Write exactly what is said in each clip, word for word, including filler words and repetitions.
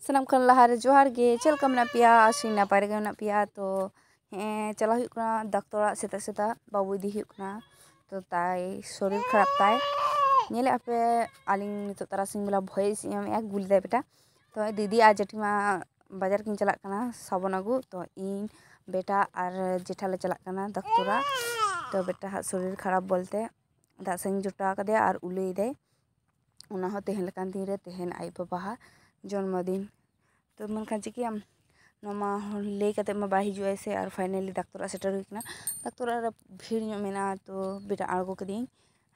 ᱥᱟᱱᱟᱢ ᱠᱷᱚᱱ ᱞᱟᱦᱟᱨᱮ ᱡᱚᱦᱟᱨ ᱜᱮ᱾ ᱪᱮᱫ ᱞᱮᱠᱟ ᱢᱮᱱᱟᱜ ᱯᱮᱭᱟ? ᱟᱥᱤᱧ ᱱᱟᱯᱟᱭ ᱨᱮᱜᱮ ᱢᱮᱱᱟᱜ ᱯᱮᱭᱟ᱾ ᱛᱚ ᱦᱮᱸ, ᱪᱟᱞᱟᱣ ᱦᱩᱭᱩᱜ ᱠᱟᱱᱟ ᱰᱟᱠᱛᱚᱨ ᱚᱲᱟᱜ ᱥᱮᱛᱟᱜ ᱥᱮᱛᱟᱜ, ᱵᱟᱹᱵᱩ ᱤᱫᱤ ᱦᱩᱭᱩᱜ ᱠᱟᱱᱟ᱾ ᱛᱚ ᱛᱟᱭ ᱥᱚᱨᱤᱨ ᱠᱷᱟᱨᱟᱯ ᱛᱟᱭ᱾ ᱧᱮᱞᱮᱫ ᱟᱯᱮ, ᱟᱹᱞᱤᱧ ᱱᱤᱛᱚᱜ ᱛᱟᱨᱟᱥᱤᱧ ᱵᱮᱞᱟ voice ᱤᱧ ᱮᱢᱮᱫᱼᱟ, ᱜᱩᱞ ᱫᱟᱭ ᱵᱮᱴᱟ᱾ ᱛᱚ ᱫᱤᱫᱤ ᱟᱨ ᱡᱮᱴᱷᱤᱢᱟ ᱵᱟᱡᱟᱨ ᱠᱤᱱ ᱪᱟᱞᱟᱜ ᱠᱟᱱᱟ ᱥᱟᱵᱚᱱ ᱟᱹᱜᱩ᱾ ᱛᱚ ᱤᱧ, ᱵᱮᱴᱟ ᱟᱨ ᱡᱮᱴᱷᱟ ᱞᱮ ᱪᱟᱞᱟᱜ ᱠᱟᱱᱟ ᱰᱟᱠᱛᱚᱨ ᱚᱲᱟᱜ᱾ ᱛᱚ ᱵᱮᱴᱟ ᱦᱟᱸᱜ ᱥᱚᱨᱤᱨ ᱠᱷᱟᱨᱟᱯ ᱵᱚᱞᱛᱮ ᱫᱟᱜ ᱥᱮᱫ ᱤᱧ ᱡᱚᱴᱟᱣ ᱠᱟᱫᱮᱭᱟ ᱟᱨ ᱩᱞᱟᱹᱭᱮᱫᱟᱭ᱾ ᱚᱱᱟ ᱦᱚᱸ ᱛᱮᱦᱮᱧ ᱞᱮᱠᱟᱱ ᱫᱤᱱ ᱨᱮ, ᱛᱮᱦᱮᱧ ᱟᱡ ᱵᱟᱵᱟᱣᱟᱜ ᱡᱚᱱᱢᱚ ᱫᱤᱱ᱾ ᱛᱚ ᱢᱮᱱᱠᱷᱟᱱ ᱪᱤᱠᱟᱹᱭᱟᱢ, ᱱᱚᱣᱟ ᱢᱟ ᱞᱟᱹᱭ ᱠᱟᱛᱮᱫ ᱢᱟ ᱵᱟᱭ ᱦᱤᱡᱩᱜ ᱟᱭ ᱥᱮ᱾ ᱟᱨ finally ᱰᱟᱠᱛᱚᱨ ᱚᱲᱟᱜ ᱥᱮᱴᱮᱨ ᱦᱩᱭ ᱠᱟᱱᱟ᱾ ᱰᱟᱠᱛᱚᱨ ᱚᱲᱟᱜ ᱨᱮ ᱵᱷᱤᱲ ᱧᱚᱜ ᱢᱮᱱᱟᱜᱼᱟ, ᱛᱚ ᱵᱮᱴᱟ ᱟᱬᱜᱚ ᱠᱟᱹᱫᱤᱭᱟᱹᱧ᱾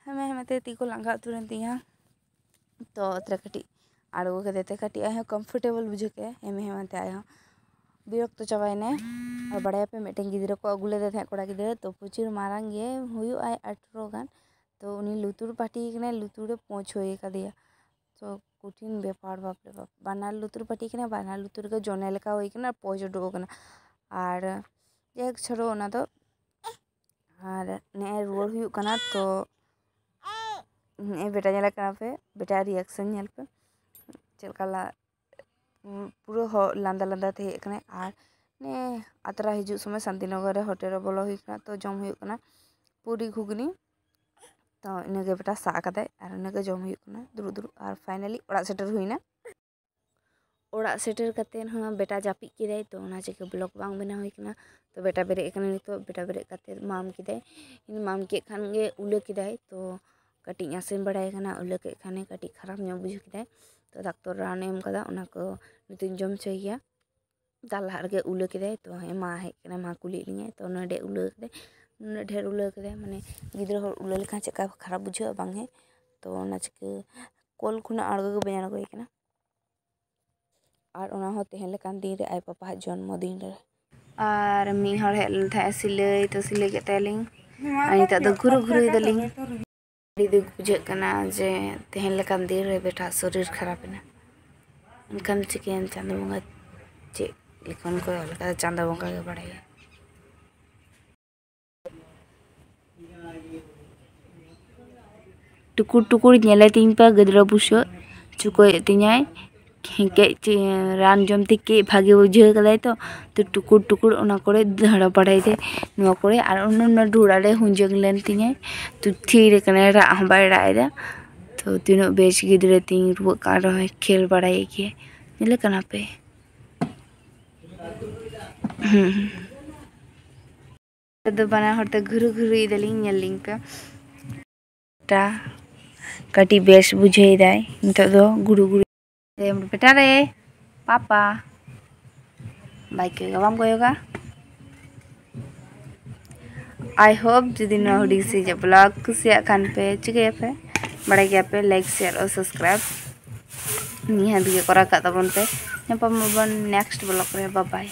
ᱦᱮᱢᱮ ᱦᱮᱢᱮ ᱛᱮ ᱛᱤ ᱠᱚ ᱞᱟᱸᱜᱟ ᱩᱛᱟᱹᱨᱮᱱ ᱛᱤᱧᱟ᱾ ᱛᱚ ᱚᱛᱨᱮ ᱠᱟᱹᱴᱤᱡ ᱟᱬᱜᱚ ᱠᱟᱛᱮ ᱛᱮ ᱠᱟᱹᱴᱤᱡ ᱟᱡ ᱦᱚᱸ comfortable ᱵᱩᱡᱷᱟᱹᱣ ᱠᱮᱫᱟᱭ᱾ ᱦᱮᱢᱮ ᱦᱮᱢᱮ ᱛᱮ ᱟᱡ ᱦᱚᱸ ᱵᱤᱨᱚᱠᱛᱚ ᱪᱟᱵᱟᱭᱮᱱᱟᱭ᱾ ᱟᱨ ᱵᱟᱲᱟᱭᱟᱯᱮ, ᱢᱤᱫᱴᱮᱱ ᱜᱤᱫᱽᱨᱟᱹ ᱠᱚ ᱟᱹᱜᱩ ᱞᱮᱫᱮ ᱛᱟᱦᱮᱸᱫ, ᱠᱚᱲᱟ ᱜᱤᱫᱽᱨᱟᱹ, ᱛᱚ ᱯᱨᱚᱪᱩᱨ ᱢᱟᱨᱟᱝ ᱜᱮ ᱦᱩᱭᱩᱜᱼᱟᱭ, ᱟᱴᱷᱨᱚ ᱜᱟᱱ᱾ ᱛᱚ ᱩᱱᱤ ᱞᱩᱛᱩᱨ ᱯᱟᱹᱴᱤ ᱠᱟᱱᱟᱭ, ᱞᱩᱛᱩᱨ ᱨᱮ ᱯᱳᱸᱪ ᱦᱩᱭ ᱠᱟᱫᱮᱭᱟ᱾ ᱛᱚ ᱠᱚᱴᱷᱤᱱ ᱵᱮᱯᱟᱨ, ᱵᱟᱯ ᱨᱮ ᱵᱟᱯ, ᱵᱟᱱᱟᱨ ᱞᱩᱛᱩᱨ ᱯᱟᱹᱴᱤ ᱠᱟᱱᱟᱭ, ᱵᱟᱱᱟᱨ ᱞᱩᱛᱩᱨ ᱨᱮᱜᱮ ᱡᱚᱱᱮ ᱞᱮᱠᱟ ᱦᱩᱭ ᱠᱟᱱᱟ, ᱯᱳᱸᱪ ᱩᱰᱩᱠ ᱟᱠᱟᱱᱟ᱾ ᱟᱨ ᱡᱟᱭᱦᱳᱠ, ᱪᱷᱟᱲᱚ ᱚᱱᱟ ᱫᱚ᱾ ᱟᱨ ᱱᱮᱜᱼᱮ ᱨᱩᱣᱟᱹᱲ ᱦᱩᱭᱩᱜ ᱠᱟᱱᱟ, ᱛᱚ ᱱᱮᱜᱼᱮ ᱵᱮᱴᱟ ᱧᱮᱞᱮ ᱠᱟᱱᱟ ᱯᱮ, ᱵᱮᱴᱟ reaction ᱧᱮᱞ ᱯᱮ ᱪᱮᱫ ᱞᱮᱠᱟ ᱞᱟ-, ᱯᱩᱨᱟᱹ ᱦᱚ-, ᱞᱟᱸᱫᱟ ᱞᱟᱸᱫᱟ ᱛᱮ ᱦᱮᱡ ᱟᱠᱟᱱᱟᱭ᱾ ᱟᱨ ᱱᱮ ᱟᱛᱨᱟ ᱦᱤᱡᱩᱜ ᱥᱚᱢᱚᱭ ᱥᱟᱱᱛᱤᱱᱚᱜᱚᱨ ᱨᱮ ᱦᱳᱴᱮᱞ ᱨᱮ ᱵᱚᱞᱚ ᱦᱩᱭ ᱠᱟᱱᱟ, ᱛᱚ ᱡᱚᱢ ᱦᱩᱭᱩᱜ ᱠᱟᱱᱟ ᱯᱩᱨᱤ ᱜᱷᱩᱜᱽᱱᱤ᱾ ᱛᱚ ᱤᱱᱟᱹᱜᱮ ᱵᱮᱴᱟ ᱥᱟᱵ ᱟᱠᱟᱫᱟᱭ ᱟᱨ ᱤᱱᱟᱹᱜᱮ ᱡᱚᱢ ᱦᱩᱭᱩᱜ ᱠᱟᱱᱟ ᱫᱩᱲᱩᱵ ᱫᱩᱲᱩᱵ᱾ ᱟᱨ finally ᱚᱲᱟᱜ ᱥᱮᱴᱮᱨ ᱦᱩᱭᱱᱟ᱾ ᱚᱲᱟᱜ ᱥᱮᱴᱮᱨ ᱠᱟᱛᱮᱫ ᱦᱚᱸ ᱵᱮᱴᱟ ᱡᱟᱹᱯᱤᱫ ᱠᱮᱫᱟᱭ, ᱛᱚ ᱚᱱᱟ ᱪᱤᱠᱟᱹ vlog ᱵᱟᱝ ᱵᱮᱱᱟᱣ ᱦᱩᱭ ᱠᱟᱱᱟ᱾ ᱛᱚ ᱵᱮᱴᱟ ᱵᱮᱨᱮᱫ ᱟᱠᱟᱱᱟᱭ ᱱᱤᱛᱚᱜ, ᱵᱮᱴᱟ ᱵᱮᱨᱮᱫ ᱠᱟᱛᱮᱫ ᱢᱟᱢ ᱠᱮᱫᱟᱭ᱾ ᱤᱧ ᱢᱟᱢ ᱠᱮᱫ ᱠᱷᱟᱱ ᱜᱮ ᱩᱞᱟᱹ ᱠᱮᱫᱟᱭ, ᱛᱚ ᱠᱟᱹᱴᱤᱡ ᱤᱧ ᱟᱥᱮᱱ ᱵᱟᱲᱟᱭ ᱠᱟᱱᱟ, ᱩᱞᱟᱹ ᱠᱮᱫ ᱠᱷᱟᱱᱮ ᱠᱟᱹᱴᱤᱡ ᱠᱷᱟᱨᱟᱯ ᱧᱚᱜ ᱵᱩᱡᱷᱟᱹᱣ ᱠᱮᱫᱟᱭ᱾ ᱛᱚ ᱰᱟᱠᱛᱚᱨ ᱨᱟᱱᱮ ᱮᱢ ᱠᱟᱫᱟ, ᱚᱱᱟ ᱠᱚ ᱱᱤᱛᱚᱜ ᱤᱧ ᱡᱚᱢ ᱦᱚᱪᱚᱭᱮᱭᱟ᱾ ᱛᱟᱨ ᱞᱟᱦᱟ ᱨᱮᱜᱮ ᱩᱞᱟᱹ ᱠᱮᱫᱟᱭ, ᱛᱚ ᱦᱮᱸ ᱢᱟ ᱦᱮᱡ ᱠᱟᱱᱟᱭ, ᱢᱟ ᱠᱩᱞᱤᱭᱮᱫ ᱞᱤᱧᱟᱭ, ᱛᱚ ᱱᱚᱰᱮ ᱩᱞᱟᱹ ᱠᱮᱫᱟᱭ, ᱱᱩᱱᱟᱹᱜ ᱰᱷᱮᱨ ᱩᱞᱟᱹ ᱠᱮᱫᱟᱭ, ᱢᱟᱱᱮ ᱜᱤᱫᱽᱨᱟᱹ ᱦᱚᱲ ᱩᱞᱟᱹ ᱞᱮᱠᱷᱟᱱ ᱪᱮᱫ ᱞᱮᱠᱟ ᱠᱷᱟᱨᱟᱯ ᱵᱩᱡᱷᱟᱹᱜᱼᱟ ᱵᱟᱝ ᱦᱮᱸ? ᱛᱚ ᱚᱱᱟ ᱪᱤᱠᱟᱹ ᱠᱚᱞ ᱠᱷᱚᱱᱟᱜ ᱟᱬᱜᱚ ᱜᱮ ᱵᱟᱹᱧ ᱟᱬᱜᱚᱭᱮ ᱠᱟᱱᱟ᱾ ᱟᱨ ᱚᱱᱟ ᱦᱚᱸ ᱛᱮᱦᱮᱧ ᱞᱮᱠᱟᱱ ᱫᱤᱱ ᱨᱮ, ᱟᱡ ᱵᱟᱵᱟᱣᱟᱜ ᱡᱚᱱᱢᱚ ᱫᱤᱱ ᱨᱮ᱾ ᱟᱨ ᱢᱤᱫ ᱦᱚᱲ ᱦᱮᱡ ᱞᱮᱱ ᱛᱟᱦᱮᱸᱫ ᱥᱤᱞᱟᱹᱭ, ᱛᱚ ᱥᱤᱞᱟᱹᱭ ᱠᱮᱫ ᱛᱟᱭᱟᱞᱤᱧ᱾ ᱟᱨ ᱱᱤᱛᱚᱜ ᱫᱚ ᱜᱷᱩᱨᱩ ᱜᱷᱩᱨᱩᱭ ᱫᱟᱞᱤᱧ᱾ ᱟᱹᱰᱤ ᱫᱩᱠ ᱵᱩᱡᱷᱟᱹᱜ ᱠᱟᱱᱟ ᱡᱮ ᱛᱮᱦᱮᱧ ᱞᱮᱠᱟᱱ ᱫᱤᱱ ᱨᱮ ᱵᱮᱴᱟ ᱥᱚᱨᱤᱨ ᱠᱷᱟᱨᱟᱯ ᱮᱱᱟ᱾ ᱮᱱᱠᱷᱟᱱ ᱪᱤᱠᱟᱹᱭᱟᱢ, ᱪᱟᱸᱫᱳ ᱵᱚᱸᱜᱟ ᱪᱮᱫ ᱞᱮᱠᱷᱚᱱ ᱠᱚ ᱚᱞ ᱠᱟᱫᱟ, ᱪᱟᱸᱫᱳ ᱵᱚᱸᱜᱟ ᱜᱮ ᱵᱟᱲᱟᱭᱟ᱾ ᱴᱩᱠᱩᱨ ᱴᱩᱠᱩᱨ ᱧᱮᱞᱮ ᱛᱤᱧ ᱯᱮ, ᱜᱤᱫᱽᱨᱟᱹ ᱵᱩᱥᱟᱹᱜ ᱪᱩᱠᱟᱹᱭᱮᱫ ᱛᱤᱧᱟᱭ᱾ ᱠᱟᱹᱡ ᱪᱮ-, ᱨᱟᱱ ᱡᱚᱢ ᱛᱮ ᱠᱟᱹᱡ ᱵᱷᱟᱜᱮ ᱵᱩᱡᱷᱟᱹᱣ ᱠᱟᱫᱟᱭ ᱛᱚ, ᱛᱚ ᱴᱩᱠᱩᱨ ᱴᱩᱠᱩᱨ ᱚᱱᱟ ᱠᱚᱨᱮ ᱫᱟᱹᱲ ᱵᱟᱲᱟᱭ ᱛᱮ ᱱᱚᱣᱟ ᱠᱚᱨᱮ, ᱟᱨ ᱚᱱᱟ ᱚᱱᱟ ᱰᱷᱩᱲᱟ ᱨᱮ ᱦᱩᱸᱡᱟᱹᱝ ᱞᱮᱱ ᱛᱤᱧᱟᱹᱭ, ᱛᱚ ᱛᱷᱤᱨ ᱠᱟᱱᱟᱭ, ᱨᱟᱜ ᱦᱚᱸ ᱵᱟᱭ ᱨᱟᱜ ᱮᱫᱟ᱾ ᱛᱚ ᱛᱤᱱᱟᱹᱜ ᱵᱮᱥ ᱜᱤᱫᱽᱨᱟᱹ ᱛᱤᱧ, ᱨᱩᱣᱟᱹᱜ ᱠᱟᱱ ᱨᱮᱦᱚᱸᱭ ᱠᱷᱮᱞ ᱵᱟᱲᱟᱭᱮᱫ ᱜᱮᱭᱟ, ᱧᱮᱞᱮ ᱠᱟᱱᱟ ᱯᱮ᱾ ᱦᱩᱸ᱾ ᱱᱤᱛᱚᱜ ᱫᱚ ᱵᱟᱱᱟ ᱦᱚᱲ ᱛᱮ ᱜᱷᱩᱨᱩ ᱜᱷᱩᱨᱩᱭ ᱫᱟᱞᱤᱧ, ᱧᱮᱞ ᱞᱤᱧ ᱯᱮ᱾ ᱴᱟ ᱠᱟᱹᱴᱤᱡ ᱵᱮᱥ ᱵᱩᱡᱷᱟᱹᱣ ᱮᱫᱟᱭ ᱱᱤᱛᱚᱜ ᱫᱚ, ᱜᱷᱩᱨᱩ ᱜᱷᱩᱨᱩ᱾ ᱵᱮᱴᱟ ᱨᱮ, ᱯᱟᱯᱟ᱾ ᱵᱟᱭ ᱠᱚᱭᱚᱜᱟ, ᱵᱟᱢ ᱠᱚᱭᱚᱜᱟ? I hope ᱡᱩᱫᱤ ᱱᱚᱣᱟ ᱦᱩᱰᱤᱧ ᱥᱟᱺᱦᱤᱡ ᱵᱞᱚᱜ ᱠᱩᱥᱤᱭᱟᱜ ᱠᱷᱟᱱ ᱯᱮ, ᱪᱤᱠᱟᱹᱭᱟᱯᱮ? ᱵᱟᱲᱟᱭ ᱜᱮᱭᱟᱯᱮ, ᱞᱟᱭᱤᱠ, ᱥᱮᱭᱟᱨ ᱟᱨ ᱥᱟᱵᱥᱠᱨᱟᱭᱤᱵ ᱱᱤᱦᱟᱹᱛ ᱜᱮ ᱠᱚᱨᱟᱣ ᱠᱟᱜ ᱛᱟᱵᱚᱱ ᱯᱮ᱾ ᱧᱟᱯᱟᱢ ᱟᱵᱚᱱ ᱱᱮᱠᱥᱴ ᱵᱞᱚᱜ ᱨᱮ᱾ ᱵᱟᱭ ᱵᱟᱭ᱾